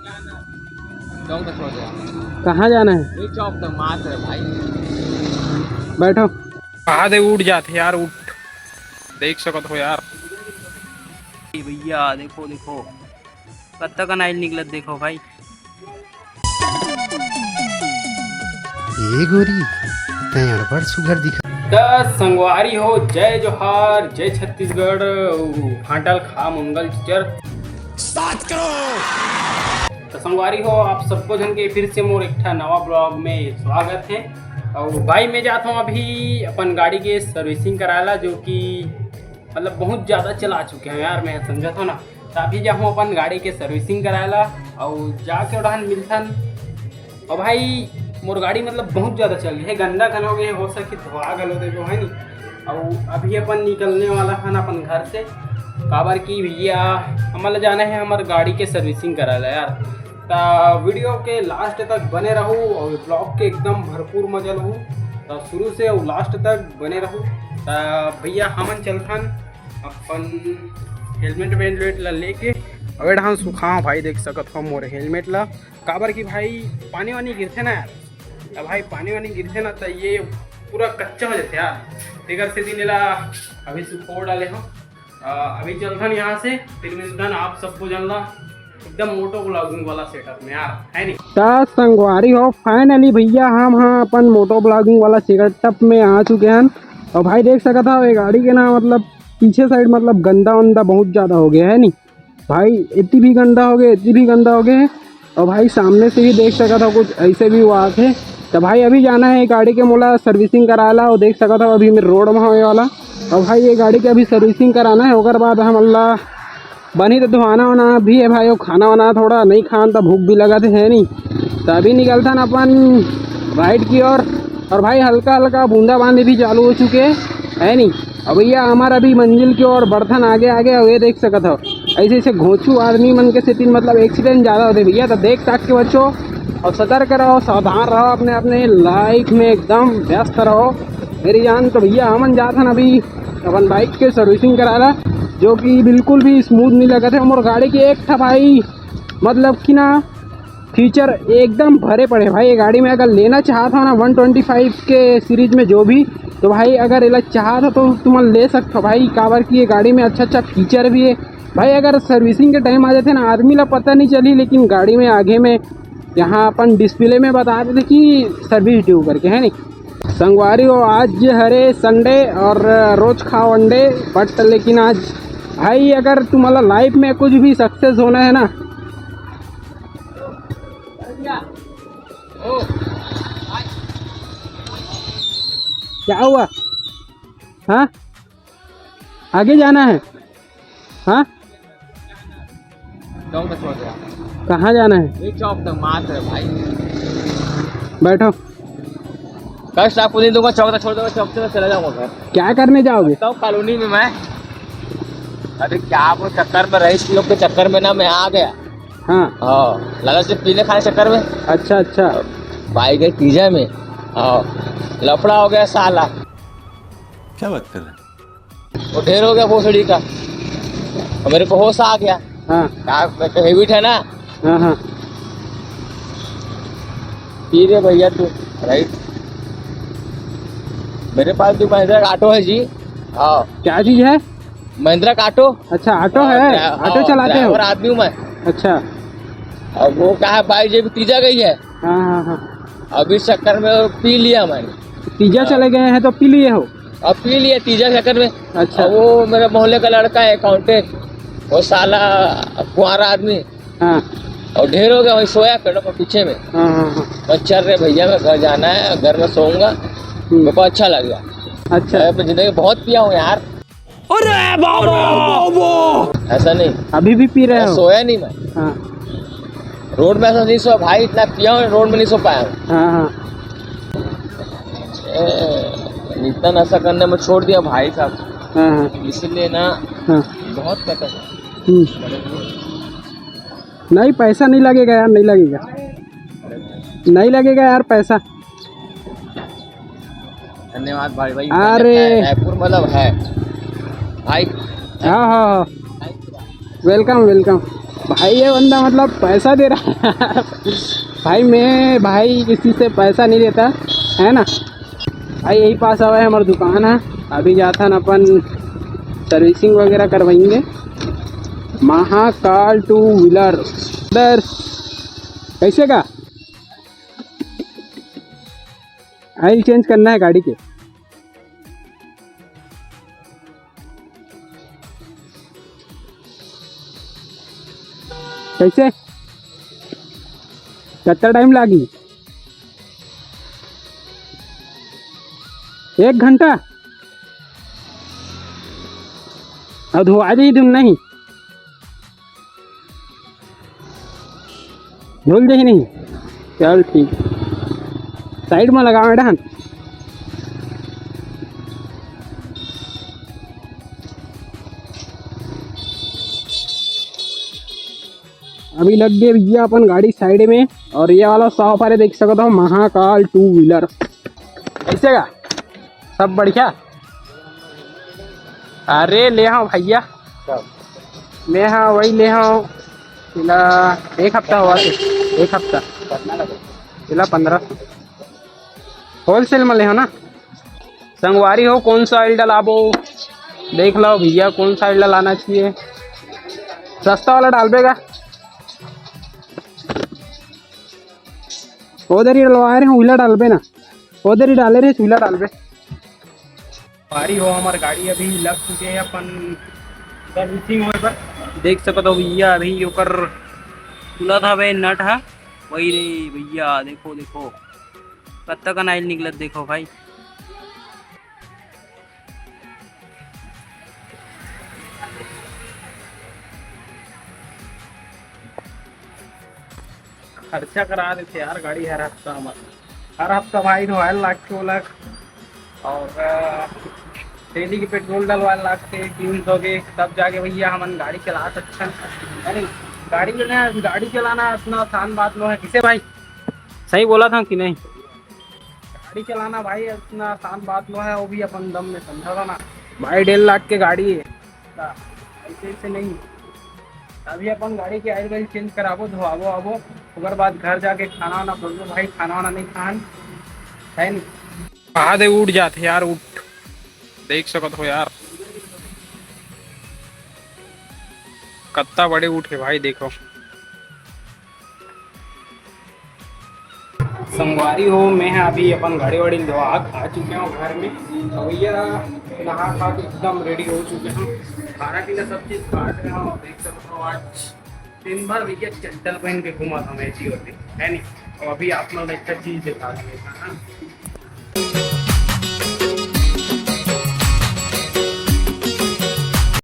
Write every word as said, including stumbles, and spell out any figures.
चौक तक छोड़ दे। कहाँ जाना है? ये चौक तक मात्र है भाई। बैठो। कहा दे उठ जाते यार, उठ। देख सकत हो यार। ए भैया, देखो, देखो, कत्ता कन आइल निकलत, देखो भाई। ए गोरी, तैं अड़बड़ सुघर दिखा। त संगवारी हो, जय जोहार, जय छत्तीसगढ़, अउ भांटल खा मंगल चिचर। त संगवारी हो, आप सबको झन के फिर से मोर एक ठा नवा ब्लॉग में स्वागत है। अउ भाई, मैं जात हूँ अभी अपन गाड़ी के सर्विसिंग कराला, जो कि मतलब बहुत ज़्यादा चला चुके हैं यार, मैं समझत हूँ ना। त अभी जाहूँ अपन गाड़ी के सर्विसिंग कराला, अउ जाके ओढ़ान मिलथन। अउ भाई, मोर गाड़ी मतलब बहुत ज़्यादा चल गई है, गंदा घलो हो गए, हो सके धोआ घलो देबो, है नी। अउ अभी अपन निकलने वाला हन अपन घर से, काबर कि भैया, हमन ला जाना है हमर गाड़ी के सर्विसिंग कराला यार। त वीडियो के लास्ट तक बने रहू अउ ब्लॉग के एकदम भरपूर मजा लहू। त शुरू से अउ लास्ट तक बने रहू। त भैया, हमन चलथन अपन हेलमेट वेलमेट ला लेके। अबे ढान सुखाओ भाई, देख सकत हो मोर हेलमेट ला, काबर कि भाई पानी वानी गिरथे ना यार, त भाई पानी वानी गिरथे ना, त ये पूरा कच्चा हो जाथे यार, तेकर सेती एला अभी सुखो डाले हो। अ, अभी चलथन यहाँ से, फिर मिलथन आप सबको जन ला एकदम मोटो ब्लॉगिंग वाला सेटअप में यार, है नी? त संगवारी हो, finally भैया, हम हाँ अपन मोटो ब्लॉगिंग वाला सेटअप में आ चुके हैं। अउ भाई, देख सकत हो ये गाड़ी के ना, मतलब पीछे साइड मतलब गंदा वंदा बहुत ज़्यादा हो गया है नी भाई, इतनी भी गंदा हो गया, इतनी भी गंदा हो गया है। अउ भाई, सामने से भी देख सकत हो कुछ ऐसे भी हुआ है। त भाई, अभी जाना है गाड़ी के मोला सर्विसिंग कराला, अउ देख सकत हो अभी मैं रोड में होने वाला। अउ भाई, ये गाड़ी के अभी सर्विसिंग कराना है, ओकर बाद हमन ला बनही त धोना वोना भी है भाई, अउ खाना वाना थोड़ा नहीं खान त भूख भी लगत है नी। त अभी निकलथन अपन राइड की ओर। अउ भाई, हल्का हल्का बूंदा बांदी भी चालू हो चुके है नी। अउ भैया, हमर अभी मंजिल की ओर बढ़थन आगे आगे। अउ ये देख सकत हो, ऐसे ऐसे घोंचू आदमी मन के सेती मतलब एक्सीडेंट ज़्यादा होथे भैया, त देख ताक के बचो अउ सतर्क रहो, सावधान रहो अपने अपने लाइफ में, एकदम व्यस्त रहो मेरी जान। त भैया, हमन जात हन अभी अपन बाइक के सर्विसिंग कराला, जो कि बिल्कुल भी स्मूथ नहीं लगत है। हमर गाड़ी के एक ठा भाई, मतलब कि ना, फीचर एकदम भरे पड़े भाई। ये गाड़ी में अगर लेना चाहत हो ना वन ट्वेंटी फाइव के सीरीज में जो भी, तो भाई, अगर एला चाहत हो तो तुम ले सकते हो भाई, काबर कि ये गाड़ी में अच्छा अच्छा फीचर भी है भाई। अगर सर्विसिंग के टाइम आ जाते ना, आदमी ला पता नहीं चली, लेकिन गाड़ी में आगे में यहाँ अपन डिस्प्ले में बता देते कि सर्विस ड्यू करके, है नी? संगवारी हो, आज हरे संडे अउ रोज खाओ अंडे, बट लेकिन आज भाई, अगर तुम्हारा लाइफ में कुछ भी सक्सेस होना है ना, क्या हुआ? हाँ, आगे जाना है। हाँ, चौक तक छोड़ दे। कहाँ जाना है? ये चौक तक मात्र है भाई। बैठो। कष्ट आपको नहीं दूंगा, चौक तक छोड़ दूंगा, चौक से मैं चला जाऊंगा घर। क्या करने जाओगे? तो कॉलोनी में मैं, अरे क्या, वो चक्कर में रही, लोग के चक्कर में ना मैं आ गया। हाँ। हाँ, लालच से पीने खाने चक्कर में। अच्छा, अच्छा। भाई गए तीजा में। हाँ, लफड़ा हो गया साला। क्या बात कर रहे हैं? वो ढेर हो गया भोसड़ी का, और मेरे को होश आ गया। हाँ। क्या, मैं तो हैबिट है ना। हाँ, हाँ। पी रे भैया तू, राइट। मेरे पास भी महिंद्रा का ऑटो है जी। हाँ। क्या चीज है? महिंद्रा का ऑटो। अच्छा, ऑटो हाँ, है? ड्रा-, ऑटो हाँ, चलाते हो? ड्राइवर आदमी हूँ मैं। अच्छा। अब वो क्या है, भाई जी भी तीजा गई है। हाँ, हाँ, हाँ। अब इस चक्कर में वो पी लिया मैंने। तीजा हाँ। चले गए हैं तो पी लिए हो? अब पी लिया तीजा चक्कर में। अच्छा। अब वो मेरे मोहल्ले का लड़का है, अकाउंटेंट, वो साला कुंवारा आदमी। हाँ। और ढेर हो गया, वहीं सोया पेड़ों के पीछे में। हाँ, हाँ, हाँ। बस चल रहे भैया, मैं घर जाना है, घर में सोऊंगा। हम्म। मेरे को अच्छा लग गया। अच्छा। मैं अपनी जिंदगी में बहुत पिया हूँ यार। अरे बाबा, बाबा। ऐसा नहीं। अभी भी पी रहे मैं हो? सोया नहीं मैं। हाँ। रोड में ऐसा नहीं सोया भाई, इतना पिया हूँ, रोड में नहीं सो पाया हूँ। हाँ, हाँ। ए, इतना नशा करने में छोड़ दिया भाई साहब। हाँ, हाँ। इसीलिए ना हाँ। बहुत खतरनाक। हम्म। नहीं, पैसा नहीं लगेगा यार, नहीं लगेगा, नहीं लगेगा यार पैसा। धन्यवाद भाई, भाई। अरे। रायपुर मतलब है भाई। हाँ, हाँ, हाँ। Welcome, welcome. भाई, ये बंदा मतलब पैसा दे रहा है। भाई, मैं भाई किसी से पैसा नहीं लेता, है ना। भाई, यही पास आवा है, हमार दुकान है। अभी जाथन अपन सर्विसिंग वगैरह करवाएंगे। Mahakal two wheeler. कैसे का ऑयल चेंज करना है गाड़ी के। कैसे? कितना टाइम लागी? एक घंटा। अब धोआ दी तुम नहीं, धुल जाही नहीं। चल ठीक, साइड में लगा डाहन। अभी लग गए भैया अपन गाड़ी साइड में। और ये वाला शॉप, अरे देख सकते हो, महाकाल टू व्हीलर। कैसे का? सब बढ़िया। अरे ले हाँ भैया, मैं हाँ वही ले हाँ। इला एक हफ्ता हुआ थे, एक हफ्ता। इला पंद्रह सौ होलसेल में ले हो ना। संगवारी हो, कौन सा ऑयल डलाबो? देख लो भैया, कौन सा ऑयल डलाना चाहिए। सस्ता वाला डालबे का? उधर ही डलवा रहे हैं, उला डालबे ना। उधर ही डाले रहे, उला डालबे। भारी हो, हमार गाड़ी अभी लग चुके हैं अपन सर्विसिंग होए पर। देख सकत हो भैया, अभी ओकर खुलत हवे नट हा। वही रे भैया, देखो देखो, कत्ता कन आइल निकलत, देखो भाई। खर्चा करा देथे यार गाड़ी हर हफ्ता हमर। हर हफ्ता भाई धोआए ल लागथे ओला। और, अ, डेली के पेट्रोल डलवाए ल लागथे तीन सौ के, तब जाके भैया हमन गाड़ी चला सकथन। यानी गाड़ी लेना, गाड़ी चलाना इतना आसान बात नो है। किसे भाई, सही बोला था कि नहीं? गाड़ी चलाना भाई इतना आसान बात नो है, वो भी अपन दम में, समझा था ना भाई। डेढ़ लाख के गाड़ी है, ऐसे ऐसे नहीं। अभी अपन गाड़ी के आयल वायल चेंज कराबो, धोआबो आबो, ओकर बाद घर जाके खाना वाना बोलबो भाई, खाना वाना नहीं खान, है नहीं। कहा दे उठ जाते यार, उठ। देख सकत हो यार, कत्ता बड़े उठ है भाई, देखो। संगवारी हो, मैं ह अभी अपन गाड़ी वाड़ी धोआ आ चुके हूँ घर में। तो भैया नहा खा के एकदम रेडी हो चुके हैं, खाना पीना सब चीज खा रहे हैं। और देख सकते हो आज दिन भर भैया चड्डा पहन के घूमा था मैं जी, होते है नहीं। और अभी आप लोग एक चीज दिखा दिए था ना,